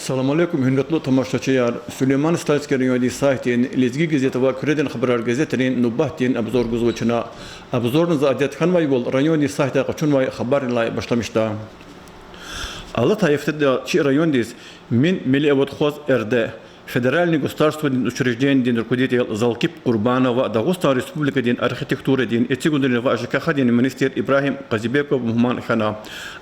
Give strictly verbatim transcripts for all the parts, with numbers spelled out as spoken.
Салам алейкум, гьуьрметлу тамашачияр! Сулейман-Стальский райондин сайтдин, Лезги газет ва Куьредин хабарар газетрин нубатдин обзор гузва чна. Обзорна за адет хьанвайвал, райондин сайтдай къачунвай хабаррилай башламишда. Алатай гьафтеда чи райондиз Минмиллиавадхоз Р Д, федеральный государственный учреждениедин руководитель Залкип Къурбанов ва Дагъустан Республикадин архитектурадин, эцигунрин ва Ж К Х-дин министр Ибрагьим Къазибеков мугьман хьана.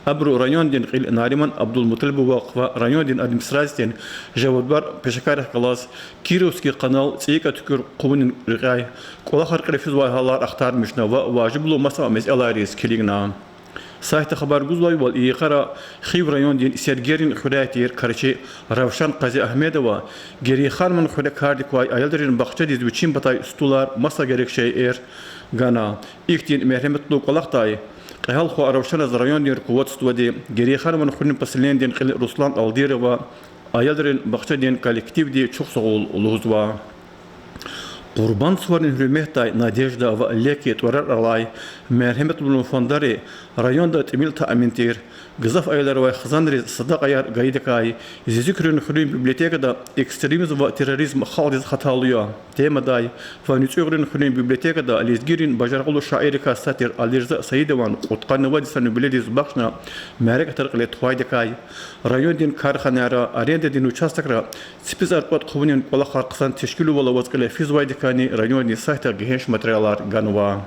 Абуру райондин кьил Нариман Абдулмуталибова ва райондин администрациядин жавабдар пешекаррихъ галаз Кировский канал цӀийи кьве туькӀуьр хъувунин рекьяй кӀвалахар кьиле физвай гьалар ахтармишна ва важиблу маса месэлайриз килигна. Сайтда хабар гузвайвал, и йикъара Хив райондин Сергерин хуьряй тир крачи Равшан Къазиагьмедова Герейхануман хуьре кардик квай аялрин бахчадиз вичин патай стулар, маса герек шейэр гана. Ихьтин мергьяматлу кӀвалахдай кьегьал хва Равшаназ райондин руководстводи, Герейхануман хуьруьн поселениедин кьил Руслан Алдирова, аялрин бахчадин коллективди чухсагъул лугьузва. Къурбанд суварин гьуьрметдай Надежда ва Леки тӀварар алай мергьяматлу фондари районда тӀимил таъмин тир. Гзаф аялар авай хизанриз садакьаяр гайидакай Зизикуьруьн хуьруьн библиотекада Экстремизм ва терроризм халкьдиз хаталу я темадай ва НуцӀуьгърин хуьруьн библиотекада лезгийрин бажарагълу шаиррикай сад тир Алирза Саидован кьудкъанни вад йисан юбилейдиз бахшна мярекатар кьиле тухвайдакай, райондин карханайра, арендадин участокра ципицӀар кӀватӀ хъувунин кӀвалахар хъсан тешкилувал аваз кьиле физвайдакайни райондин сайтда гегьенш материалар ганва.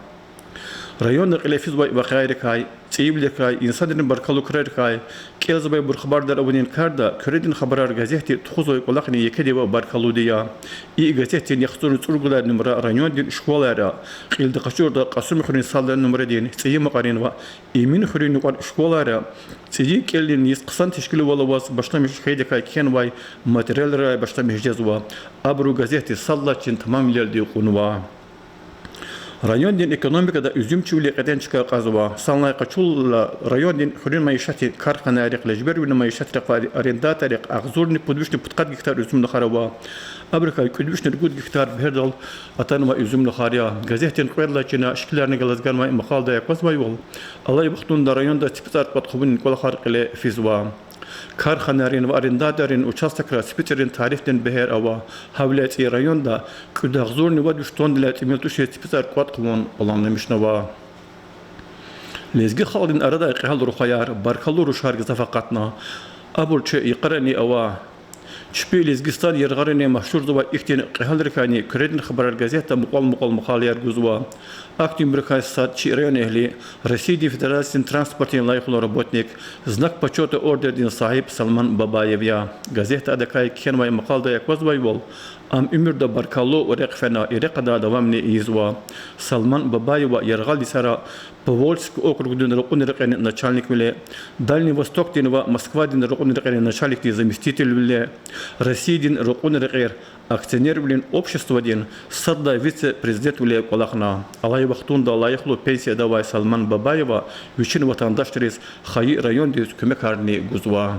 Районда кьиле физвай вакъиайрикай, цӀийивилерикай, инсанрин баркаллу крарикай кӀелзавайбур хабардар авунин карда Куьредин хабарар газетди тухузвай кӀвалахни екедив баркаллуди я. И газетдин яхцӀурни цӀуругуд лагьай нумра райондин школайра, кьилди къачуртӀа, Кьасумхуьруьн сад лагьай нумрадин, ЦӀийи Макьарин ва Эминхуьруьн юкьван школайра цӀийи кӀелунин йис хъсан тешкилувал аваз башламиш хьайидакай кхьенвай материалрай башламиш жезва. Абуру газетдиз сад лагьай чин тамамвилелди кьунва. Райондин экономикада уьзуьмчивилин кьетӀен чка кьазва. Санлай къачурла, райондин хуьруьн майишатдин карханайрихъ, лежбервилин майишатрихъ ва арендаторрихъ агъзурни пуд вишни пудкъад гектар уьзуьмлухар ава. Абурукай кӀуьд вишни ругуд гектар бегьердал атанвай уьзуьмлухар я. Газетдин кьвед лагьай чина шикиларни галаз ганвай макъаладай аквазвайвал, алай вахтунда районда ципицӀар кӀватӀ хъувунин кӀвалахар кьиле физва. Карханайрин ва арендаторрин участокра ципицӀрин тарифдин бегьер ава. Гьавиляй цӀийи районда кӀуьд агъзурни вад виш тоннадилай тӀимил тушиз ципицӀар кӀватӀ хъувун планламишнава. Лезги халкьдин арадай кьегьал рухваяр, баркаллу рушар гзаф акъатна. Абур чи йикъарани ава. Чпи Лезгистан яргъарани машгьурзавай ихьтин кьегьалрикайни Куьредин хабарар газетда мукьвал-мукьвал макъалаяр гузва. Ахьтинбурукай сад чи районэгьли, Россиядин Федерациядин транспортдин лайихлу работник, Знак почёта ордендин сагьиб Салман Бабаев я. Газетда адакай кхьенвай макъаладай аквазвайвал, ам уьмуьрда баркаллу рехъ фена, и рехъ адан давамни ийизва. Салман Бабаева яргъал йисара Поволжский округдин ракьун рекьерин начальниквиле, Дальний Востокдин ва Москвадин ракьун рекьерин начальникдин заместителвиле, Россиядин ракьун рекьер акционервилин обществодин сад лагьай вице-президентвиле кӀвалахна. Алай вахтунда лайихлу пенсияда авай Салман Бабаева вичин ватандашриз, хайи райондиз куьмекарни гузва.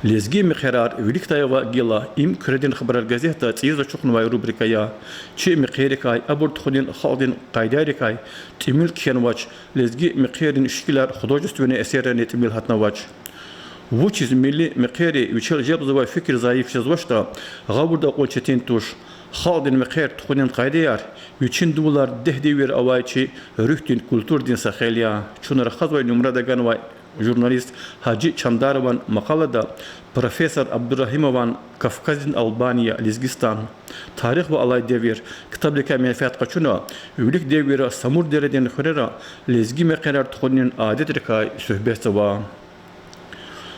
Лезги мехъерар виликдай ава гила. Им Куьредин хабарар газетда цӀийиз ачухнавай рубрика я. Чи мехъерикай, абур тухунин халкьдин къайдайрикай тӀимил кхьенвач, лезги мехъерин шикилар, художественный эсеррани тӀимил гьатнавач. Вучиз милли мехъери вичел жебзавай фикир зайиф жезвачтӀа, гъавурда акьун четин туш. Халкьдин мехъер тухунин къайдаяр вичин дувулар дегьдин вири авай чи руьгьдин, культурадин са хел я. Чун рахазвай нумрада ганвай журналист Гьажи Чандарован макъалада профессор Абдурагьимован Кавказдин Албания, Лезгистан: тарих ва алай девир ктабдикай менфят къачуна, вилик девирра Самур дередин хуьрера лезги мехъерар тухунин адетрикай суьгьбетзава.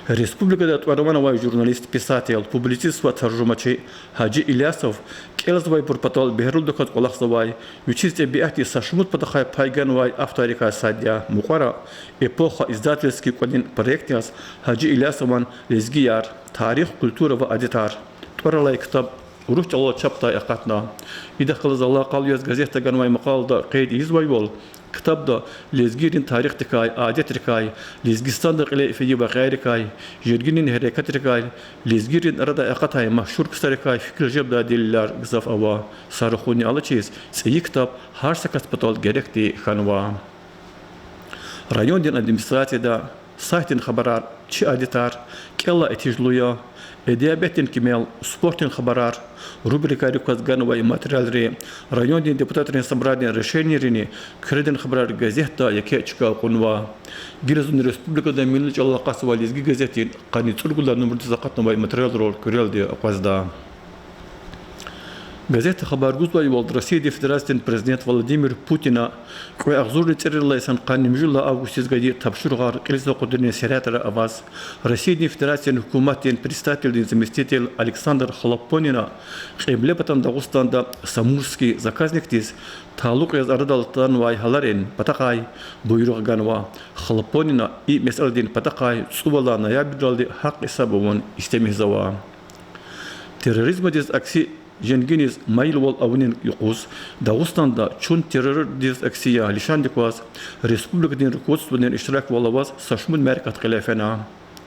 Республикада тӀвар-ван авай журналист, писатель, публицист ва таржумачи Гьажи Илясов кӀелзавайбур патал бегьерлудаказ кӀвалахзавай, вичиз тӀебиатдин са шумуд патахъай пай ганвай авторрикай сад я. Мукьвара Эпоха издательский кӀвалин проект яз Гьажи Илясован Лезгияр: тарих, культура ва адетар тӀвар алай ктаб урус чӀалал чапдай акъатна. Идахъ галаз алакъалу яз газетда ганвай макъалада къейд ийизвайвал, ктабда лезгийрин тарихдикай, адетрикай, Лезгистанда кьиле фейи вакъиайрикай, жергилин гьерекатрикай, лезгийрин арадай акъатай машгьур ксарикай фикир жедайбур гзаф ава. Са рахунни алачиз, цӀийи ктаб гьар са кас патал герекди хьанва. Райондин администрацияда сайтдин хабарар Чи адетар, кӀелай итижлу я, эдебиятдин кимел, спортдин хабарар рубрикайрик кваз ганвай материалри райондин депутатрин собранидин решенийрини Куьредин хабарар газетда еке чка кьунва. Гила зун республикада милли чӀалал акъатзавай Лезги газетдин къанни цӀуругуд лагьай нумрадиз акъатнавай материалрал куьрелди акъвазда. Газетда хабар гузвайвал, Россиядин Федерациядин Президент Владимир Путина кьве агъзурни цӀерид лагьай йисан къанни муьжуьд лагьай августдиз гайи тапшуругъар кьилиз акъудунин серятра аваз, Россиядин Федерациядин гьукуматдин председателдин заместитель Александр Хлопонина Кьиблепатан Дагъустанда Самурский заказникдиз талукь яз арадал атанвай гьаларин патахъай буйругъ ганва. Хлопонина и месэладин патахъай цӀувад лагьай ноябрдалди гьахъ-гьисаб авун истемишзава. Терроризмдиз акси женгиниз майилвал авунин юкъуз Дагъустанда Чун террордиз акси я лишандик кваз, республикадин руководстводин иштираквал аваз са шумуд мярекат кьиле фена.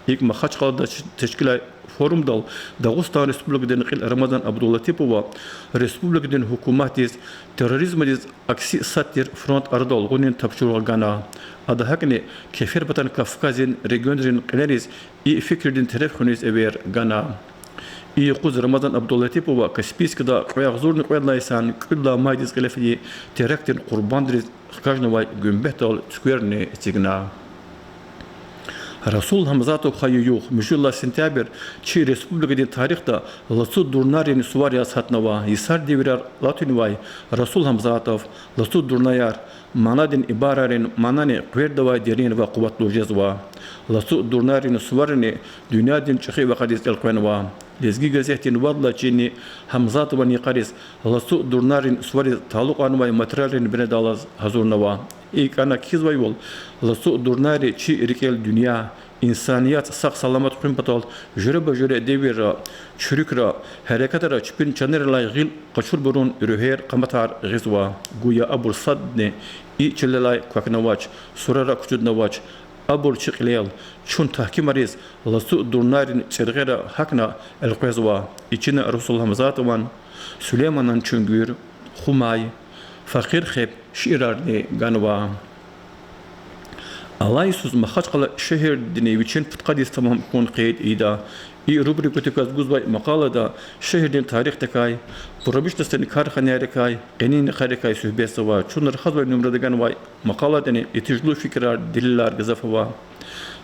ИкӀ, Махачкъалада тешкилай форумдал Дагъустан Республикадин кьил Рамазан Абдулатипова республикадин гьукуматдиз терроризмдиз акси сад тир фронт арадал гъунин тапшуругъ гана. Ада гьакӀни Кеферпатан Кавказдин регионрин кьилериз и фикирдин тереф хуьниз эвер гана. И юкъуз Рамазан Абдулатипова Каспийскда кьве агъзурни кьвед лагьай йисан кӀуьд лагьай майдиз кьиле фейи терактдин къурбандриз хкажнавай гуьмбетдал цуькверни эцигна. Расул Гьамзатов хайи югъ муьжуьд лагьай сентябрь чи республикадин тарихда лацу дурнайрин сувар яз гьатнава. Йисар девирар алатунвай Расул Гьамзатов лацу дурнаяр манадин ибарайрин манани къвердавай дерин ва къуватлу жезва. Лацу дурнайрин суварни дуьньядин чӀехи вакъадиз элкъвенва. Лезги газетдин вад лагьай чинни Гьамзатован йикъариз лацу дурнайрин сувариз талукьарнавай материалрин бинедаллаз гьазурнава. ИкӀ, ана кхьизвайвал, лацу дурнайри чи рикӀел дуьнья, инсаният сагъ-саламат хуьн патал жуьреба-жуьре девирра, чуьруькра, гьерекатра чпин чанерилай гъил къачурбурун руьгьер, къаматар гъизва. Гуя абур садни и чилелай квахьнавач, сурара кучуднавач. Абур чи кьилел, чун тагькимариз лацу дурнайрин цӀиргъера гьахьна элкъвезва. И чина Расул Гьамзатован Сулейманан чуьнгуьр, Хумай, Факъир хеб шиирарни ганва. Алай йисуз Махачкъала шегьердини вичин пудкъадиз тамам хьун къейд ийида. И рубрикадик кваз гузвай макъалада шегьердин тарихдикай, промышленностдин карханайрикай, къенин йикъарикай суьгьбетзава. Чун рахазвай нумрада ганвай макъаладани итижлу фикирар, делилар гзаф ава.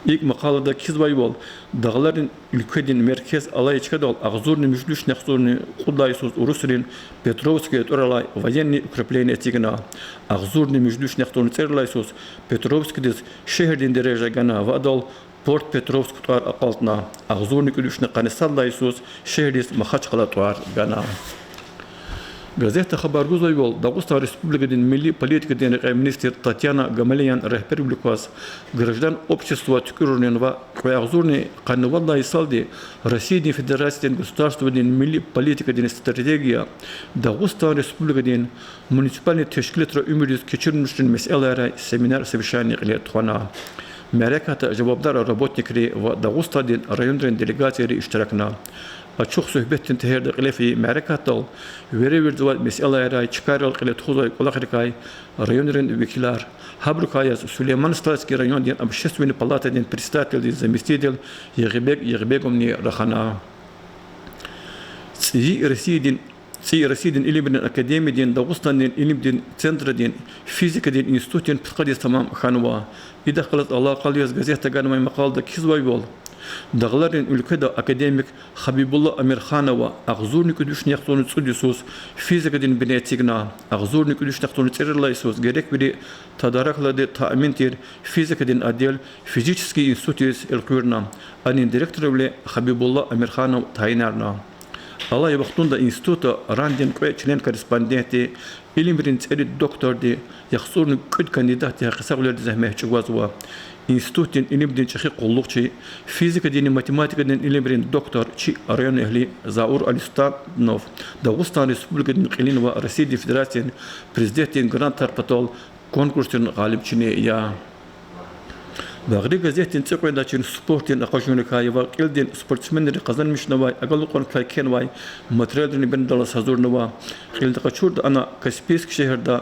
ИкӀ, макъалада кхьизвайвал, дагъларин уьлкведин меркез алай чкадал агъзурни муьжуьд вишни яхцӀурни кьуд лагьай йисуз урусрин Петровское тӀвар алай военный укрепление эцигна. Агъзурни муьжуьд вишни яхцӀурни цӀерид лагьай йисуз Петровскдиз шегьердин дережа гана ва адал Порт-Петровск тӀвар акьалтна. Агъзурни кӀуьд вишни къанни сад лагьай йисуз шегьердиз Махачкъала тӀвар гана. Газетда хабар гузвайвал, Дагъустан Республикадин милли политикадин рекье министр Татьяна Гамалеян регьбервилик кваз граждан общество туькӀуьрунин ва кьве агъзурни къанни вад лагьай йисалди Россиядин Федерациядин государстводин милли политикадин стратегия Дагъустан Республикадин муниципальный тешкилатра уьмуьрдиз кечирмишунин месэлайрай семинар-совещание кьиле тухвана. Мярекатда жавабдар работникри ва Дагъустандин районрин делегацийри иштиракна. Ачух суьгьбетдин тегьерда кьиле фейи мярекатдал веревирзавай месэлайрай чкайрал кьиле тухузвай кӀвалахрикай районрин векилар, гьабурукай яз Сулейман-Стальский райондин общественный палатадин председателдин заместитель Ягъибег Ягъибеговни рахана. ЦӀийи Россиядин, ЦӀийи Россиядин илимрин академиядин Дагъустандин илимдин центрдин физикадин институтдин пудкъадиз тамам хьанва. Идахъ галаз алакъалу яз газетда ганвай макъалада кхьизвайвал, дагъларин уьлкведа академик Хабибулла Амирханова агъзурни кӀуьд вишни яхцӀурни цӀуд йисуз физикадин бине эцигна. Агъзурни кӀуьд вишни яхцӀурни цӀерид лагьай йисуз герек вири тадаракалди таъмин тир физикадин отдел физический институтдиз элкъуьрна. Анин директорвиле Хабибулла Амирханов тайинарна. Алай вахтунда институтда РАНдин кьве член-корреспондентди, илимрин цӀерид докторди, яхцӀурни кӀуьд кандидатди гьакъисагъвилелди зегьмет чӀугвазва. Институтдин илимдин чӀехи къуллугъчи, физикадинни математикадин илимрин доктор, чи районэгьли Заур Алисултанов Дагъустан Республикадин кьилин ва Россиядин Федерациядин Президентдин грантар патал конкурсдин гъалибчини я. Багъри газетдин цӀикьвед лагьай чин спортдин акъажунрикай ва кьилдин спортсменри къазанмишнавай агалкьунрикай кхьенвай материалрин бинедаллаз гьазурнава. Кьилди къачуртӀа, ана Каспийск шегьерда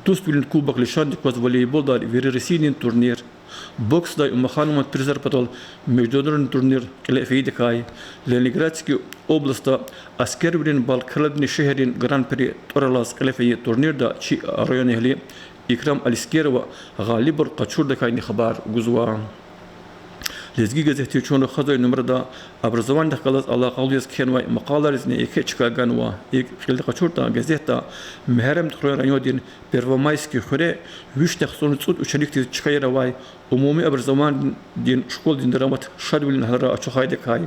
Дуствилин кубок лишандик кваз волейболдал вири Россиядин турнир, боксдай Умаханован призар патал международный турнир кьиле фейидакай, Ленинградский областда аскервилин бал краладни шегьеррин гран-при тӀвар алаз кьиле фейи турнирда чи районэгьли Икрам Алискерова гъалибвал къачурдакайни хабар гузва. Лезги газетди чун рахазвай нумрада образованидихъ галаз алакъалу яз кхьенвай макъалайризни еке чка ганва. ИкӀ кьилди къачуртӀа, газетда Мегьарамдхуьруьн райондин Первомайский хуьре вишни яхцӀурни цӀуд ученикдиз чкаяр авай умуми образованидин школадин дарамат шадвилин гьалара ачухайдакай.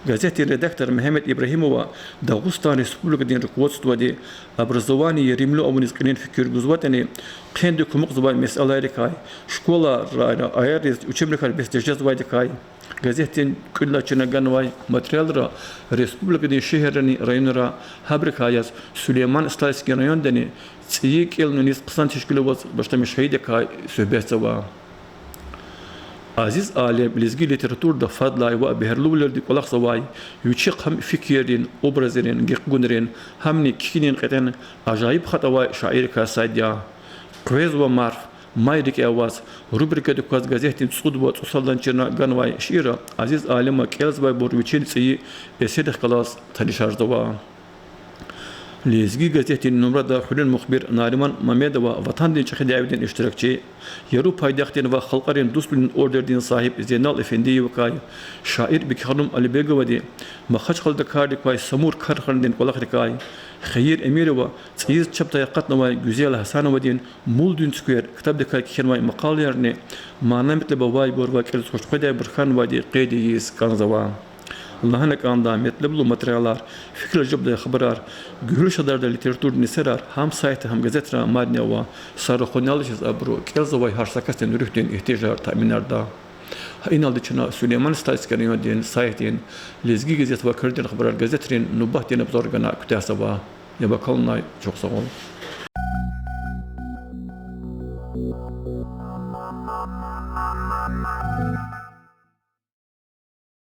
Газетдин редактор Мегьамед Ибрагьимова Дагъустан Республикадин руководстводи образование еримлу авуниз кьилин фикир гузватӀани, хъенди кумукьзавай месэлайрикай, школайра аярриз учебникар бес тежезвайдакай. Газетдин кӀуьд лагьай чна ганвай материалра республикадин шегьеррани районра, гьабурукай яз Сулейман-Стальский райондани цӀийи кӀелунин хъсан тешкил аваз башламиш хьайидакай суьгьбетзава. Азиз алим лезги литературада фадлай ва бегьерлувилелди кӀвалахзавай, вичи хъсан фикиррин, образрин, гекъигунрин, гьамни кхьинин кьетӀен ажайиб хатӀ авай шаиррикай сад я. Къвезва марф, май рикӀе аваз рубрикадик кваз газетдин цӀуд ва цӀусад лагьай чна ганвай шиирра азиз алима кӀелзавайбур вичин цӀийи эсеррихъ галаз танишарзава. Лезги газетдин нумрада хуьруьн мухбир Нариман Мамедова, Ватандин чӀехи дяведин иштиракчи, яру пайдахдин ва халкьарин дуствилин ордердин сагьиб Зейнал Эфендиевакай шаир Бикиханум Алибеговади Махачкъалада кардик квай Самур карханадин кӀвалахрикай, Хийир Эмирова цӀийиз чапдай акъатнавай Гуьзел Гьасановадин Мулдин цуьквер ктабдикай кхьенвай макъалайрини мана-метлеб авайбур ва кӀелиз хуш къведайбур хьанвайди къейд ийиз кӀанзава. Лагьана кӀанда, метлеблу материалар, фикирар жедай хабарар, гуьгьуьл шадардай литературный эсерар гьам сайтда, гьам газетра мадни ава, са рахунал чиз абуру кӀелзавай гьар са касдин руьгьдин игьтияжар таъминарда. Гьа иналди чна Сулейман-Стальский райондин сайтдин Лезги газет ва Куьредин хабарар газетрин нубатдин обзор гана куьтягьзава. Яб акалунай чухсагъул.